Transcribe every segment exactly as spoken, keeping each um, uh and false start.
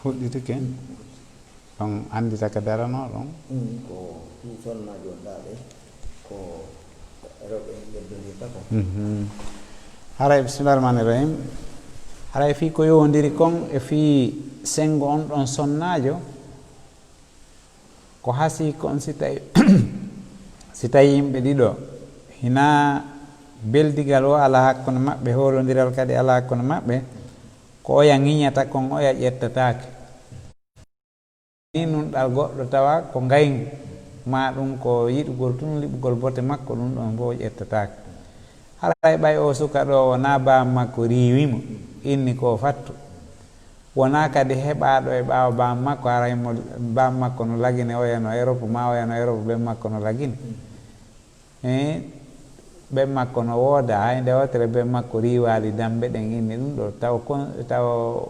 Fuɗɗitike. On anndita ka daranoo ɗon. Mm, ko fii sonnaajo on ɗaɓɓe, ko rewɓe en ɓeddondirta ko. Mhm. Haray, bismillaahi rahmaani rahiim. Haray fii ko yowondiri kon e fii senngo on ɗon sonnaajo, ko hasii kon si tawi, si tawi yimɓe ɗiɗo hinaa beldigal o alaa hakkunde maɓɓe, hoolondiral kadi alaa hakkunde maɓɓe, ko oya ŋiñata kon oya ƴettataake. Ni nunɗal goɗɗo tawa ko ngayngu, maa ɗum ko yiɗugol tun liɓugol bote makko, ɗum ɗon fof ƴettataake. Haray ɓay o suka ɗo wonaa baam makko riiwi mo, inni ko fattu. Wonaa kadi heɓaaɗo e ɓaawo baam makko, haray mo, baam makko no lagine oya no Europe, maa oya no Europe, ɓen makko no lagine. Eh, ɓen makko no wooda, hay nde wootere ɓen makko riiwaali dambe ɗen inni ɗum ɗo. Taw kon, taw,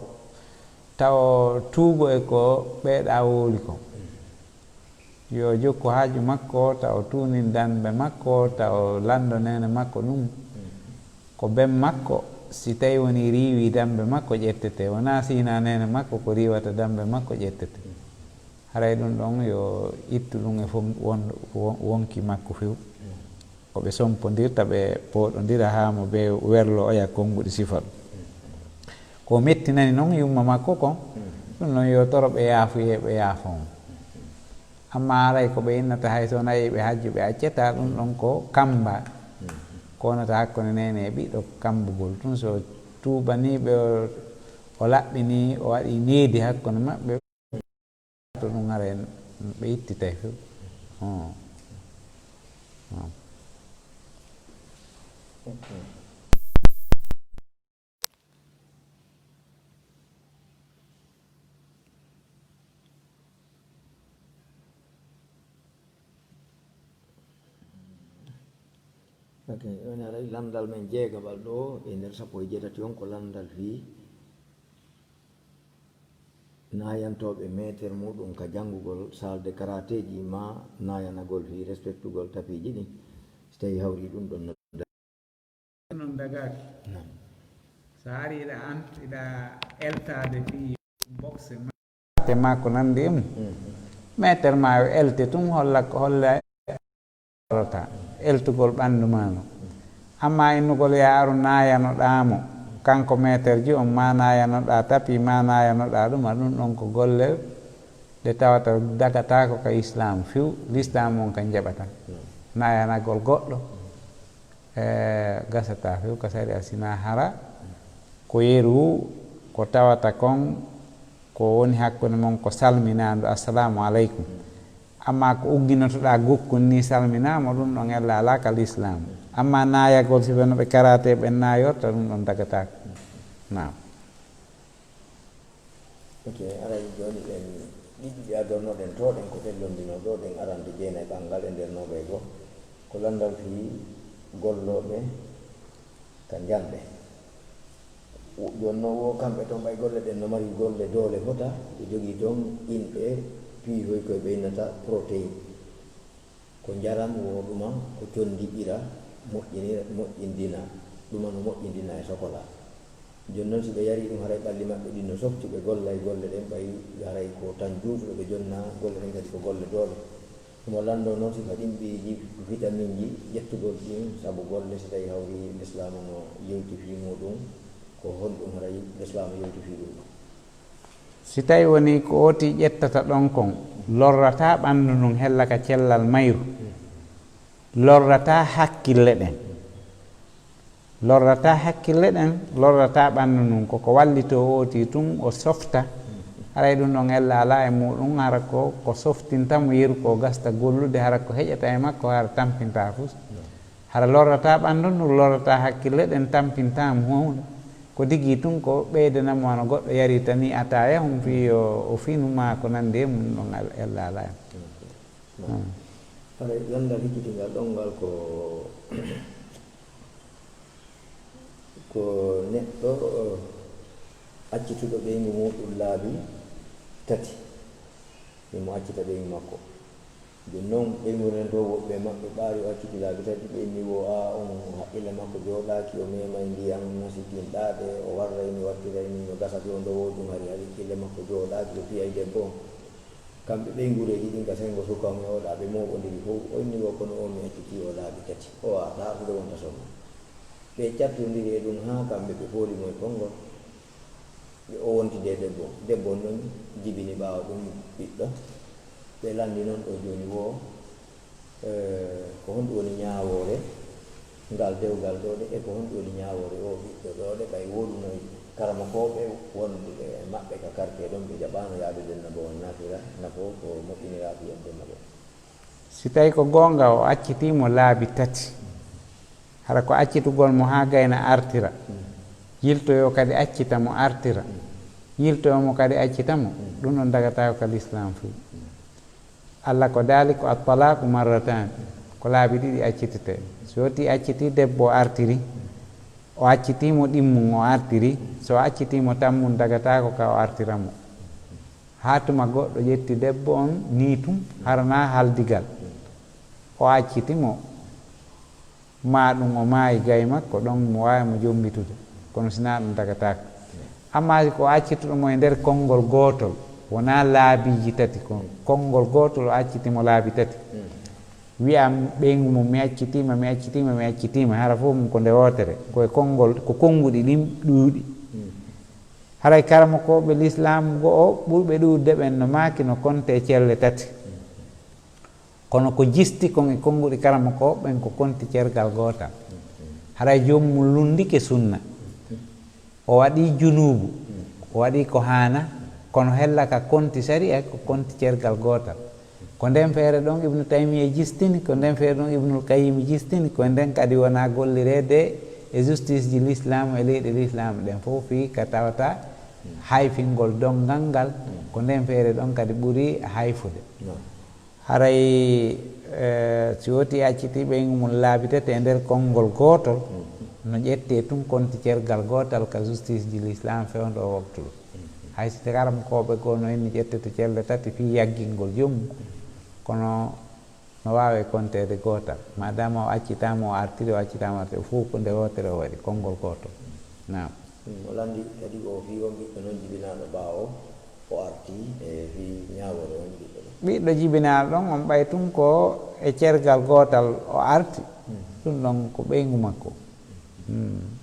taw tuugo e ko ɓeeɗa wooli ko. Yo jokku haaju makko, taw tuunin dambe makko, taw lando neene makko ɗum. Ko ben makko, si tawi woni riiwi dambe makko ƴettete, wonaa si hinaa neene makko ko riiwata dambe makko ƴettete. Haray ɗum ɗon yo ittu ɗum e fon-, won-, won-, wonki makko few. Ko ɓe sompondirta, ɓe pooɗondira haa mo ɓe werlo oya konnguɗi sifa ɗum. Ko mettinani noon yumma makko kon, ɗum ɗon yo toro ɓe yaafuye, ɓe yaafo mo. Amma haray ko ɓe innata hay so nayi ɓe hajju ɓe accata, ɗum ɗon ko kamba. Ko wonata hakkunde neene e ɓiɗɗo ko kambugol. Ɗum so tuubanii ɓe, o, o laɓɓinii, o waɗii needi hakkunde maɓɓe, to ɗum haray ɓe ittitay few. Hmm. Hmm. Ok, woni haray lanndal men jeegaɓal ɗo e nder sappo e jeetati on ko lanndal fii naayantooɓe meeter muuɗum ka janngugol salle de karateeji maa naayanagol fii respektugol tapiiji ɗin, si tawii hawrii ɗum ɗon no. Non dagaaki. Naam. So a ari iɗa ant-, iɗa eltaade fii boxe ma-, te maa ko nanndi e mum. Mm. Meeter maa yo elte tun holla, holla eltugol ɓanndu maa ndu. Amma innugol yo a aru naayanoɗaa mo, kanko meeterji on, maa naayanoɗaa tapi, maa naayanoɗaa ɗum, a ɗum ɗon ko golle ɗe tawata dagataako ka Islaam few, Lislaam on ka jaɓata. Naayanagol goɗɗo, e, gasata few ka sariya, sinaa hara ko yeru, ko tawata kon, ko woni hakkunde mon ko salminaandu, "Assalaamu aleykum." Amma ko ugginotoɗaa gukkun ni salminaama, ɗum ɗon ella alaa ka Lislaam. Amma naayagol, sifa no ɓe karaate ɓen naayorta, ɗum ɗon dagataako. Naam. Ok, aray jooni ɗen ɗiɗi ɗi adornoɗen to, ɗen ko tellondinoo ɗo, ɗen arande jeenay ɓanngal e nder noogay goo. Ko lanndal fii gollooɓe ka njanɗe. Wo-, jooni non wo kamɓe ton ɓay golle ɗen no mari golle doole fota, ɓe jogii ton inɗe piihoy koye ɓe innata protéine. Ko njaram wo ɗuma, ko conndi ɓira, moƴƴinira, moƴƴindina. Ɗuma no moƴƴindina e sokola. Jooni non, si ɓe yarii ɗum, haray ɓalli maɓɓe ɗin no softi, ɓe gollay golle ɗen, ɓay haray ko tan juutuɗo ɓe jonna, golle ɗen kadi ko golle doole. Himo lanndoo non sifa ɗin ɓiiji, vitaminji, ƴettugol ɗin, sabu golle, si tawii hawri Lislaamu no yewti fii muuɗum, ko honɗum haray Lislaamu yewti fii ɗum ɗon? Si tawi woni ko ooti ƴettata ɗon kon, lorrataa ɓanndu ndun hella ka cellal mayru, lorrataa hakkille ɗen. Lorrataa hakkille ɗen, lorrataa ɓanndu ndun. Ko ko wallitoo ooti tun, o softa. Haray ɗum ɗon ella alaa e muuɗum, hara ko, ko softinta mo yeru ko gasta gollude, hara ko heƴata e makko, hara tampinta fus. Hara lorrataa ɓanndu ndun, lorrataa hakkille ɗen, tampinta mo huunde. Ko digi tun ko ɓeydana mo wano goɗɗo yarita ni ataaya, hum fii yo o finu maa ko nanndi e mum ɗon al-, ella alaa e. Hmm. Haray lanndal hikkitingal ɗon ngal ko, ko neɗɗo, eh, accituɗo ɓeyngu muuɗum laabi tati, himo accita ɓeyngu makko. Ɗum noon, ɓeynguure nden to, woɓɓe maɓɓe ɓaari o acciti laabi tati, ɓe inni wo a on haqqille makko jooɗaaki, o meemay ndiyam, no si ɗin ɗaaɗe, o warrayni, wattirayni, no gasa ɗo, ndo wo ɗum hari haqqille makko jooɗaaki, o piyay debbo on. Kamɓe ɓeynguureeji ɗin ka senngo suka on e oɗa, ɓe mooɓondiri fow, o inni wo kono o mi accitii o laabi tati, o a ɗaaɗude wonta sonno. Ɓe cattondiri e ɗum haa kamɓe ɓe fooli mo e konngol. Ɓe o wontidi e debbo on. Debbo on noon jibini ɓaawo ɗum ɓiɗɗo. Ɓe lanndi noon ɗo jooni wo, eh, ko honɗum woni ñaawoore ngal dewgal ɗo de, e ko honɗum woni ñaawoore o ɓiɗɗo ɗo de, ɓay woodunoo karamokooɓe wonɓe e maɓɓe ka quartier ɗon, ɓe jaɓaano yaade denna bo on naatira nafo ko moƴƴiniraa fiyande nabo. Si tawi ko goonga o accitii mo laabi tati, hara ko accitugol mo haa gayna artira, yiltoyoo kadi accita mo artira, yiltoyoo mo kadi accita mo, ɗum ɗon dagataako ka lislaam fuu. Alla ko daali ko at-talaaku marrataani, ko laabi ɗiɗi accitete. So woti accitii debbo o artiri, o accitii mo ɗimmun o artiri, so o accitii mo tammun dagataako ka o artira mo. Haa tuma goɗɗo ƴetti debbo on nii tun, hara naa haldigal. O acciti mo, maa ɗum o maayi gay makko, ɗon mo waawi mo jombitude. Kono si naa ɗum dagataako. Ammaa si ko accituɗo mo e nder konngol gootol, wonaa laabiiji tati, ko konngol gootol o acciti mo laabi tati. Wi'a ɓeyngu mum, "Mi accitiima, mi accitiima, mi accitiima." Hara fof mum ko nde wootere. Ko e konngol, ko konnguɗi ɗin ɗuuɗi. Haray karamokooɓe lislaam go'o ɓurɓe ɗuuɗde ɓen no maaki no konte e celle tati. Kono ko jisti kon e konnguɗi karamokooɓe ɓen ko konti cergal gootal. Haray joom mum lunndike sunna. O waɗii junuubu, o waɗii ko haana, kono hella ka konti sari'a ko konti cergal gootal. Ko nden feere ɗon Ibnu Taymiya jistini, ko nden feere ɗon Ibnul Qayyim jistini, ko nden kadi wona gollireede e justice ji lislaam e leyɗe lislaam ɗen fof fii ka tawata hayfingol donngal ngal, ko nden feere ɗon kadi ɓuri hayfude. Haray, eh, si woti acciti ɓeyngu mum laabi tati e nder konngol gootol, no ƴettee tun konti cergal gootal ka justice ji lislaam fewndo o waktu ɗo. Hay si karamokooɓe goo no inni ƴettete celle tati fii yaggingol joom mum, kono no waawee konteede gootal. Maadaama o accitaama, o artiri, o accitaama, o artiri, fof ko nde wootere o waɗi, konngol gootol. Naam. Mm, o lanndi kadi ko fii on ɓiɗɗo noon jibinaaɗo ɓaawo o arti e fii ñaawoore on ɓiɗɗo ɗon. Ɓiɗɗo jibinaaɗo ɗon, on ɓay tun ko e cergal gootal o arti, ɗum ɗon ko ɓeyngu makko. Mm.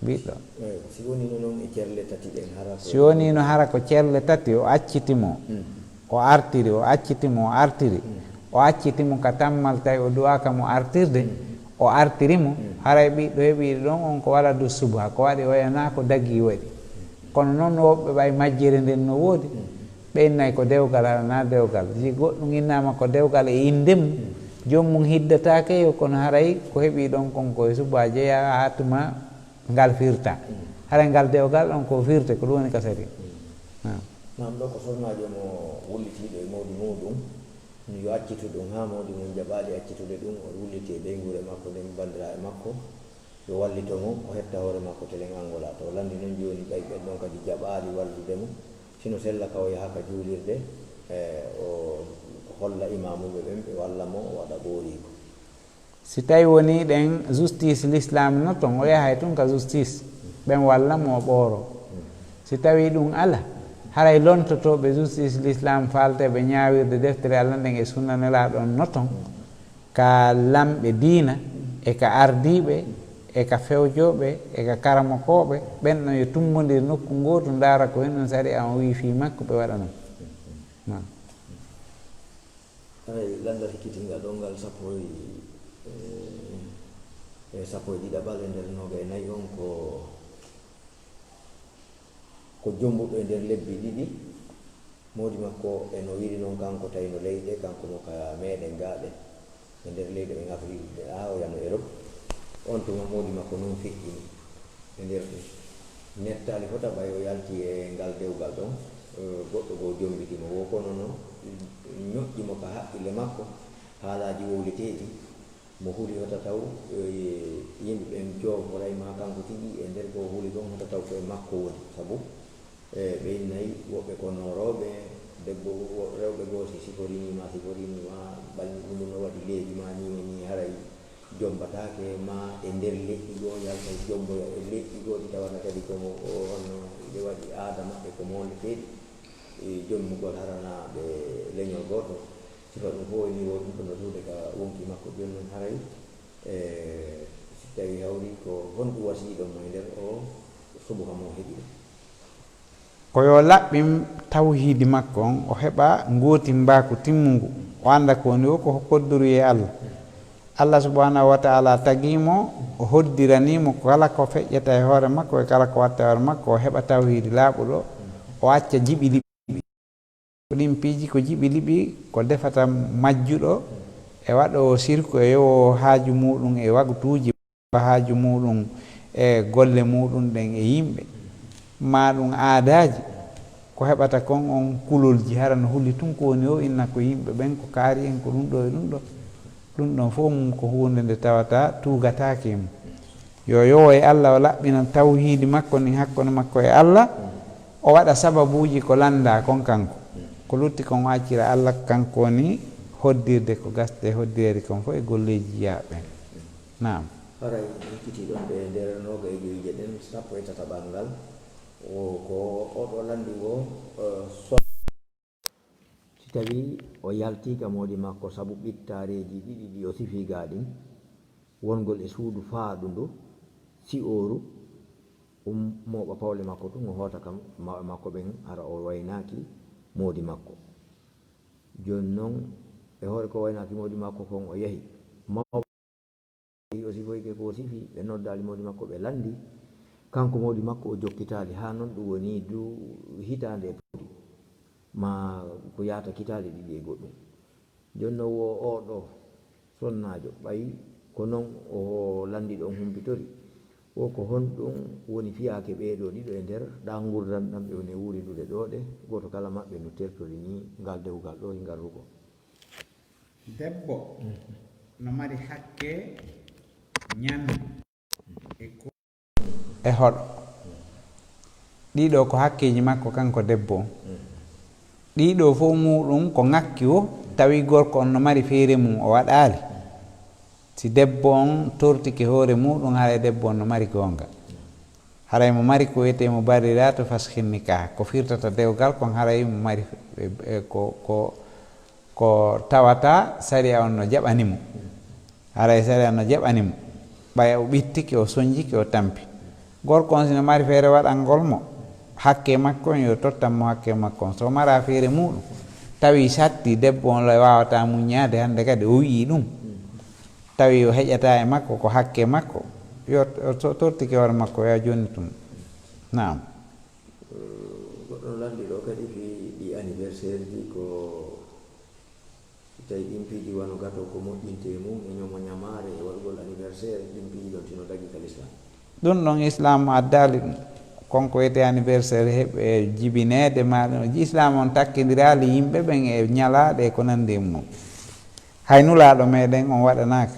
Ɓiɗɗo. Eey, si wonii no noon e cerle tati ɗen, hara ko si wonii no hara ko cerle tati, o acciti mo, o artiri, o acciti mo, o artiri, o acciti mo ka tammal, tawi o duwaaka mo artirde, o artiri mo, haray ɓiɗɗo heɓiiɗo ɗon on ko waladu subha, ko waɗi oya naa ko dagii waɗi. Kono noon woɓɓe ɓay majjere nden no woodi, ɓe innay ko dewgal, hara naa dewgal. Si goɗɗum innaama ko dewgal e innde mum, joom mum hiddataake yo, kono haray ko heɓii ɗon kon ko e subha jeyaa haa tuma ngal firta. Haray ngal dewgal ɗon ko firte, ko ɗum woni ka sariya. Naam. Naam, ɗo ko sonnaajo mo wullitiiɗo e mawɗi muuɗum, yo accitu ɗum haa mawɗi mum jaɓaali accitude ɗum, o wulliti e ɓeynguure makko nden, banndiraaɓe makko, yo wallito mo, o hetta hoore makko telen Angola. To o lanndi noon jooni, ɓay ɓen ɗon kadi jaɓaali wallude mo, si no sella ka o yaha ka juulirde, e, o holla imaamuɓe ɓen, ɓe walla mo, o waɗa ɓooriiko. Si tawi wonii ɗen justice l'islam no ton, o yahay tun ka justice, ɓen walla mo o ɓooro. Si tawi ɗum ala, haray lontotooɓe justice l'islam faalteeɓe ñaawirde deftere Alla nden e sunna Nelaaɗo on no ton, ka lamɓe diina, e ka ardiiɓe, e ka fewjooɓe, e ka karamokooɓe, ɓen ɗon yo tummbondir nokku ngootu, ndaara ko hen ɗon sariya on wi'i fii makko, ɓe waɗa non. Naam. Haray lanndal hikkitingal ɗon ngal sappo e, e sappo e ɗiɗaɓal e nder noogay e nayi on ko, ko jombuɗo e nder lebbi ɗiɗi, moodi makko e no wiri non kanko tawi no leyɗe, kanko mo ka meɗen gaaɗe, e nder leyɗe ɓen Afrik, ɓe aa o yano Erop, on tuma moodi makko non feƴƴini. E nder ɗum, nettaali fota ɓay o yalti e ngal dewgal ɗon, eh, goɗɗo goo jombiti mo, wo kono no ñoƴƴi mo ka haqqille makko haalaaji wowleteeɗi, mo huli hota taw, eh, yimɓe ɓen cooforay ma kanko tigi e nder goo huli ɗon hota taw ko e makko woni, sabu, eh, ɓe innay woɓɓe ko noorooɓe, Debbo, rewɓe goo, si siforii nii ma, siforii nii ma, ɓalli ɗum no waɗi leeɓi ma nii e nii, haray jombataake ma e nder leƴƴi goo, yalta jomboya e leƴƴi goo, ɗi tawata kadi ko mo, o, honno hiɓe waɗi aada maɓɓe ko mooldeteeɗi, e jommugol harana ɓe leñol gooto. Sifa ɗum fof e nii woo ɗum ko no suude ka wonkii makko. Jooni noon haray, e, si tawii hawri ko honɗum wasiyɗon mo e nder oo subuha mo heɓi ɗum? Ko yo laɓɓin tawhiidi makko on, o heɓa ngootimbaaku timmungu, o annda ko woni o ko koddoruyee Allah. Allah subhanahu wa ta'ala tagii mo, o hoddiranii mo kala ko feƴƴata e hoore makko e kala ko watta e hoore makko, o heɓa tawhiidi laaɓuɗo, o acca jiɓi liɓi. Ko ɗin piiji ko jiɓi liɓi, ko defata majjuɗo e waɗoowo sirku e yowoowo haaju muuɗum e waktuuji haaju muuɗum e golle muuɗum ɗen e yimɓe, maa ɗum aadaaji, ko heɓata kon on kulolji, hara no huli tun ko woni o inna ko yimɓe ɓen ko kaari en ko ɗum ɗo e ɗum ɗo. Ɗum ɗon fof mum ko huunde nde tawata tuugataake e mum. Yo yowo e Allah o laɓɓina tawhiidi makko ndin hakkunde makko e Allah, o waɗa sababuuji ko lanndaa kon kanko. Ko lutti kon o accira Allah, kanko woni hoddirde ko gasde hoddireede kon fof e golleeji jiyaaɓe ɓen. Naam. Haray en kitii ɗon ɓe nder noogayje ɗen, sappo e tataɓal ngal. O ko oɗo lanndi ngo, eh, so si tawii o yaltii ka moodi makko sabu ɓittaareeji ɗiɗi ɗi o sifii gaa ɗin, wongol e suudu faaɗundu, si'ooru, um mooɓa pawle makko tun, o hoota ka mawɓe makko ɓen, hara o waynaaki moodi makko. Jooni non, e hoore ko waynaaki moodi makko kon, o yahi. Mawɓe o sifoyke ko o sifi, ɓe noddaali moodi makko, ɓe lanndi. Kanko moodi makko o jokkitaali, haa non ɗum woni du hitaande e pawdi, maa ko yaata kitaale ɗiɗi e goɗɗum. Jooni non wo oo ɗoo sonnaajo, ɓay ko non o lanndi ɗon humpitori, wo ko honɗum woni fiyaake ɓee ɗoo ɗiɗo e nder ɗaa ngurndan ɗan ɓe woni e wuurindude ɗoo ɗe, gooto kala maɓɓe no tertori nii ngal dewgal ɗoo e ngal ruko? Debbo no mari hakke ñande e ko e hoɗo. Ɗiɗo ko hakkeeji makko kanko debbo on. Ɗiɗo fof muuɗum ko ŋakki wo, tawi gorko on no mari feere mum o waɗaali. Si debbo on tortike hoore muuɗum, haray debbo on no mari goonga. Haray mo mari ko wiyetee mo barriratu faskhin nikah, ko firtata dewgal kon, haray mo mari, e, e, ko, ko, ko tawata sariya on no jaɓani mo. Haray sariya no jaɓani mo. Ɓaya o ɓittike, o sonjike, o tampi. Gorko on si no mari feere waɗangol mo hakke makko on, yo tottan mo hakke makko on. So mara feere muuɗum, tawi satti debbo on la waawata muññaade, hannde kadi o wi'i ɗum. Tawi o heƴataa e makko ko hakke makko, yo o to-, tortike hoore makko, yo a jonnitu mo. Naam. Goɗɗo no lanndi ɗoo kadi fii ɗi anniversaire ji, ko si tawi ɗin piiji wano gato ko moƴƴinte e mum, e ñomo ñamaare, e waɗugol anniversaire, ɗin piiji ɗon tino dagi ka Lislaam. Ɗum ɗon Islaam addaali ɗum. Kon ko wiyetee anniversaire heɓe jibineede, maa ɗum Islaam on takkindiraali yimɓe ɓen e ñalaaɗe e ko nanndi e mum. Hay Nulaaɗo meɗen on waɗanaaka.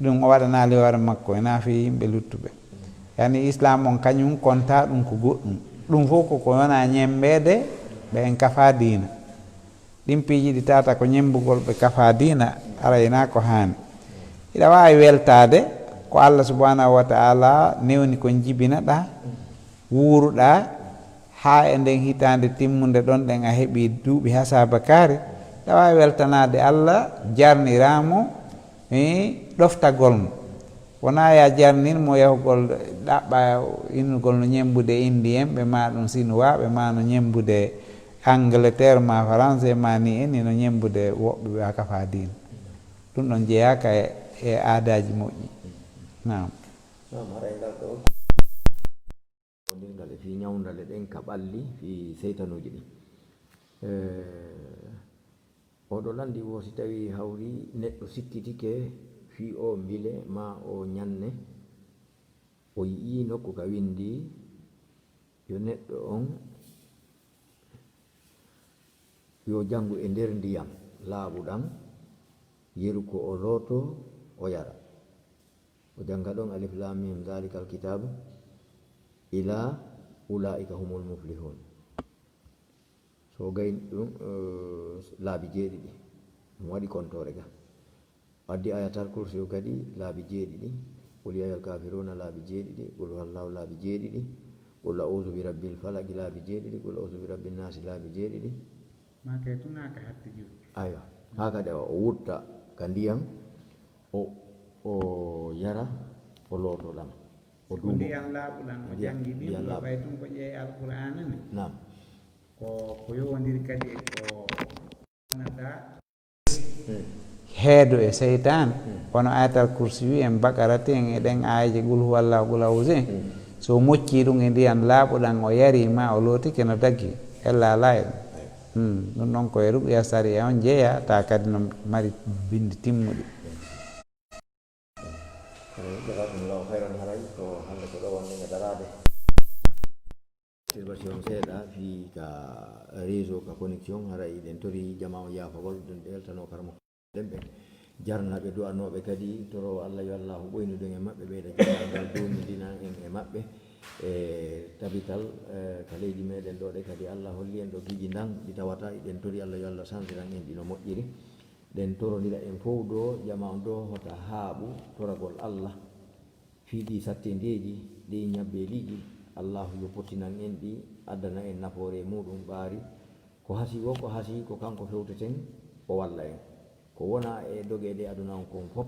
Ɗum o waɗanaali hoore makko, ena fii yimɓe luttuɓe. Yani Islaam on kañum kontaa ɗum ko goɗɗum. Ɗum fof ko ko wona ñemmbeede ɓe en kafaa diina. Ɗin piiji ɗi tawata ko ñemmbugol ɓe kafaa diina, aray na ko haani. Hiɗa waawi weltaade ko Allah subhanahu wa ta'ala newni kon jibinaɗaa, wuuruɗaa, haa e nden hitaande timmunde ɗon ɗen a heɓii duuɓi hasaaba kaari, hiɗa waawi weltanaade Allah jarniraa mo, e ɗoftagol mo. Wonaa ya jarnir mo yahugol ɗaɓɓa innugol no ñemmbude Indiyenɓe, maa ɗum Sinuwaaɓe, maa no ñemmbude Angleterre, maa Faranse, maa ni en ni no ñemmbude woɓɓe ɓe a kafaa diina. Ɗum ɗon jeyaaka e, e aadaaji moƴƴi. Naam. Naam, haray ngal ɗoo. Wondirngal e fii ñawndale ɗen ka ɓalli, fii seytanuuji ɗin. Eh, oɗo lanndi wo si tawii hawri neɗɗo sikkitike fii oo mbile maa oo ñanne, o yi'ii nokku ka winndii yo neɗɗo on yo janngu e nder ndiyam laaɓuɗam, yeru ko o lootoo, o yara. O jannga ɗon alif laam miim, "Zaalikal kitaabu," ilaa "Ulaa'ika humul muflihuun." So o gayni ɗum, eh, laabi jeeɗiɗi. Mo waɗi kontoore ga. O addi Ayatal Kursi o kadi laabi jeeɗiɗi. Qul ya ayyuhal kafiruna laabi jeeɗiɗi. Qul huwallahu laabi jeeɗiɗi. Qul a'udhu bi rabbil falaq laabi jeeɗiɗi. Qul a'udhu bi rabbin nasi laabi jeeɗiɗi. Ma kay tun haa ka hatti juuɗe. Aywa. Haa kadi o wutta ka ndiyam, o, o yara, o looto ɗam. O Ko duumo. Ndiyan laaɓuɗan o Ndiyan, janngi ɗin ndiyan ɗo laaɓu. Ɓay tun ko ƴeewi Alqur'aana ni. Naam. Ko, ko yowondiri kadi e ko wonata. Hmm. Heedo e seytaane, Hmm. Kono Ayatal Kursi en, Baqarati en, e ɗen aayeeje, Qul huwallahu, Qul a'udhu en. Hmm. So o moccii ɗum e ndiyan laaɓuɗan, o yarii ma o lootike no daggi, ella alaa e ɗum. Aywa. Hmm. Ɗum ɗon ko e ruqya sariya on jeyaa, ta kadi no mari binndi timmuɗi. Hmm. Eh, jazakumullahu khairan, haray ko hannde ko ɗo wonɗen e daraade. Perturbation seeɗa fii ka réseau, ka connexion, haray eɗen tori jamaa on yaafagol, ɗum ɗe weltanoo karamoko ɗen ɓe jarnaaɓe du'anooɓe kadi, toro Allah yo Allahu ɓoynu ɗum e maɓɓe, ɓeyda janngal ngal, duumindina en e maɓɓe. E tabital, eh, ka leydi meɗen ɗo ɗe kadi Allah holli en ɗo giƴi ndan ɗi tawata, eɗen tori Allah yo Allah sansiran en ɗi no moƴƴiri. Ɗen torondira en fow ɗo, jama on ɗo hota haaɓu toragol Allah fii ɗii sattendeeji, ɗii ñabbeeliiji. Allahu yo pottinan en ɗi, addana en nafoore e muuɗum ɓaari. Ko hasii woo, ko hasii, ko kanko fewteten, o walla en. Ko wona e dogeede aduna on kon fow,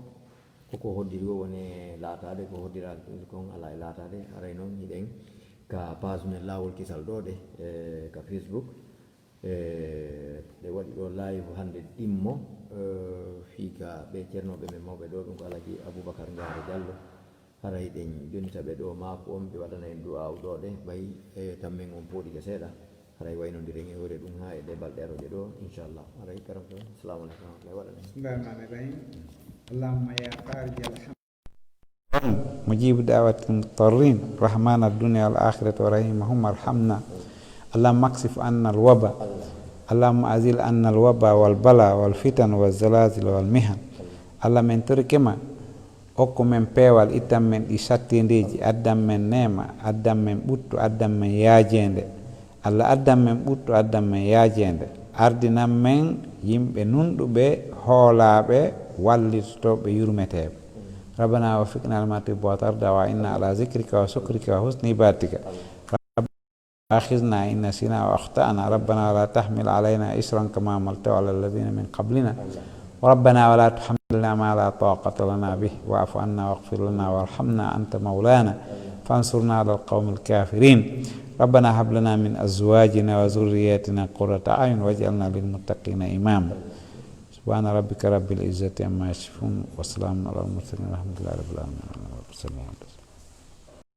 ko ko hoddiri woo woni e laataade, ko hoddiraaki kon alaa e laataade. Haray non hiɗen ka page men Laawol Kisal ɗo ɗe, e ka Facebook. E, ɓe waɗi ɗo live hannde ɗimmo, e, fii ka ɓe ceernooɓe men mawɓe ɗo, ɗum ko Alhaji Abubakar Ngaari Jallo. Haray ɗen jonnita ɓe ɗo maaku on, ɓe waɗana en du'aawu ɗo ɗe, ɓay, e, tammen on pooɗike seeɗa. Haray waynondiren e hoore ɗum haa e ɗe balɗe arooje ɗo, inchallah. Haray karam ko, assalamu aleykum wa rahmatullahi, waɗana en. Bismillahir rahmanir rahim. Allahumma ya farijal ham- مجيب دعوة المضطرين، رحمن الدنيا والآخرة ورحيمهما، ارحمنا. اللهم اكشف عنا الوباء. اللهم أزل عنا الوباء والبلاء والفتن والزلازل والمحن. Allah, men torike ma, okku men peewal, ittan men ɗi sattindeeji, addan men neema, addan men ɓuttu, addan men yaajeende. Allah, addan men ɓuttu, addan men yaajeende. Ardinan men yimɓe nunɗuɓe, hoolaaɓe, wallitotooɓe, yurmeteeɓe. ربنا وفقنا لما تحب وترضى وأعنا على ذكرك وشكرك وحسن عبادتك. ربنا لا تؤاخذنا إن نسينا أو أخطأنا. ربنا ولا تحمل علينا إصرا كما حملته على الذين من قبلنا. ربنا ولا تحملنا ما لا طاقة لنا به واعف عنا واغفر لنا وارحمنا أنت مولانا فانصرنا على القوم الكافرين. ربنا هب لنا من أزواجنا وذرياتنا قرة أعين واجعلنا للمتقين إماما. سبحان ربك رب العزة عما يصفون وسلام على المرسلين والحمد لله رب العالمين.